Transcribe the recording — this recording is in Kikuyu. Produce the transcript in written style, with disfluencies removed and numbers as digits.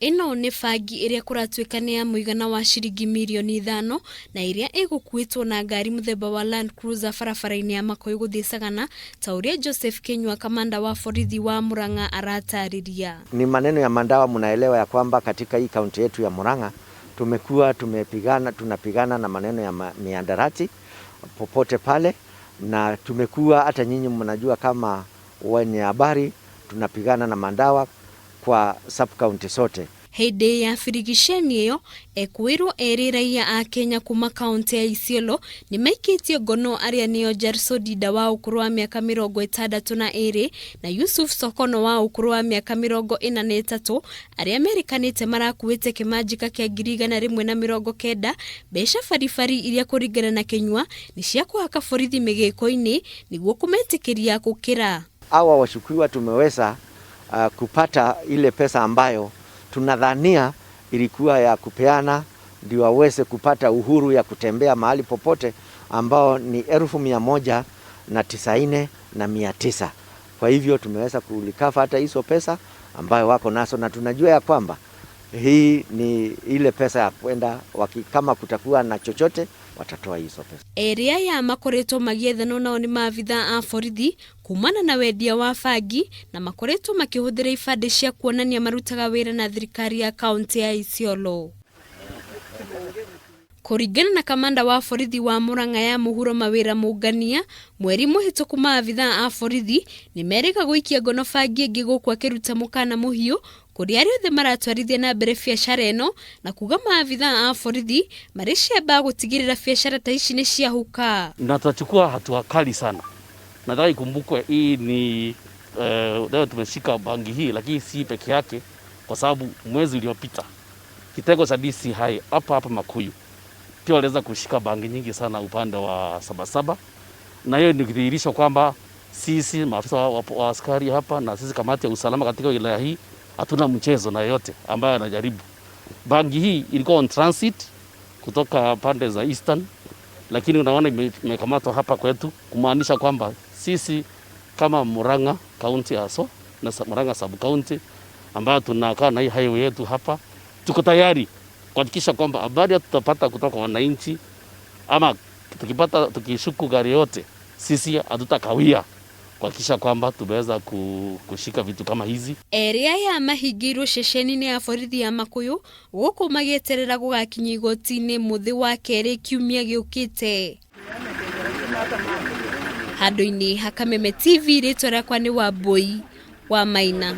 Ĩno nĩ bangi ĩrĩa kũratuĩka nĩ ya mũigana wa ciringi mirioni 5 na ĩrĩa ĩgũkuĩtwo na ngari mũthemba wa Land Cruiser barabara-inĩ ya Makuyu gũthiĩ Sagana, ta ũrĩa Joseph Kinyua, kamanda wa borithi wa Murang'a, aratarĩria. Ni maneno ya mandawa, mnaelewa ya kwamba katika hii kaunti yetu ya Murang'a tumekuwa tumepigana, tunapigana na maneno ya mihadarati popote pale, na tumekuwa hata nyinyi mnajua kama wenye habari tunapigana na mandawa kwa sub county sote. Hĩndĩ ya birigiceni ĩyo, ekũĩrwo erĩ raiya a Kenya kuma kaunti ya Isiolo nĩ maikĩtio ngono, arĩa nĩo Jarso Dida wa ũkũrũ wa mĩaka 62 na Yusuf Sokono wa ũkũrũ wa mĩaka 43, arĩa merĩkanĩte marakuĩte kĩmanjĩka kĩa 190,000 mbeca baribari, iria kũringana na Kinyua nĩ cia kũhaka borithi mĩgĩko-inĩ nĩguo kũmetĩkĩria gũkĩra. Hawa washukiwa tumeweza kupata ile pesa ambayo tunadhania ilikuwa ya kupeana ndio waweze kupata uhuru ya kutembea mahali popote, ambao ni 190,900. Kwa hivyo tumeweza kurecover hata hizo pesa ambayo wako nazo, na tunajua ya kwamba hii ni ile pesa ya kwenda kama kutakuwa na chochote watatoa hizo pesa. Erĩ aya makoretwo magĩethanwo nao nĩ maabithaa a borithi kumana na wendia wa bangi, na makoretwo makĩhũthĩra ibandĩ cia kuonania marutaga wĩra na thirikari ya kaunti ya Isiolo. Kũringana na kamanda wa borithi wa Murang'a ya mũhuro, Mawĩra Mũngania, mweri mũhĩtũku maabithaa a borithi nĩ merĩga gũikia ngono bangi ĩngĩ gũkũ akĩruta mũkana mũhiũ kũrĩ arĩa othe maratwarithia na mbere biacara ĩno, na kuga maabithaa a borithi marĩ ciamba gũtigĩrĩra biacara ta ici nĩ ciahuka. Na tutachukua hatua kali sana. Nataka ikumbukwe hii ni leo tumeshika bangi hii, lakini si peke yake, kwa sababu mwezi uliopita kitengo cha DCI hapa hapa Makuyu pia waliweza kushika bangi nyingi sana upande wa Sabasaba, na hiyo ni kudhihirisha kwamba sisi maafisa wa askari hapa na sisi kamati ya usalama katika wilaya hii hatuna mchezo na yoyote ambaye anajaribu. Bangi hii ilikuwa on transit kutoka pande za Eastern, lakini unaona imekamatwa hapa kwetu, kumaanisha kwamba sisi kama Murang'a County aso na Murang'a sub county ambayo tunakaa na hii highway yetu hapa, tuko tayari kuhakikisha kwamba habari tutapata kutoka kwa wananchi ama tukipata tukishuku gari yote, sisi hatutakawia kuhakikisha kwamba tumeweza kushika vitu kama hizi. Erĩ aya mahingĩirwo ceceni-inĩ ya borithi ya Makuyu gũkũ magĩeterera gũgakinya igoti-inĩ mũthĩ wa kerĩ kiumia gĩũkĩte. Handũ-inĩ ha Kameme TV, rĩtwa rĩakwa nĩ Wambui wa Maina.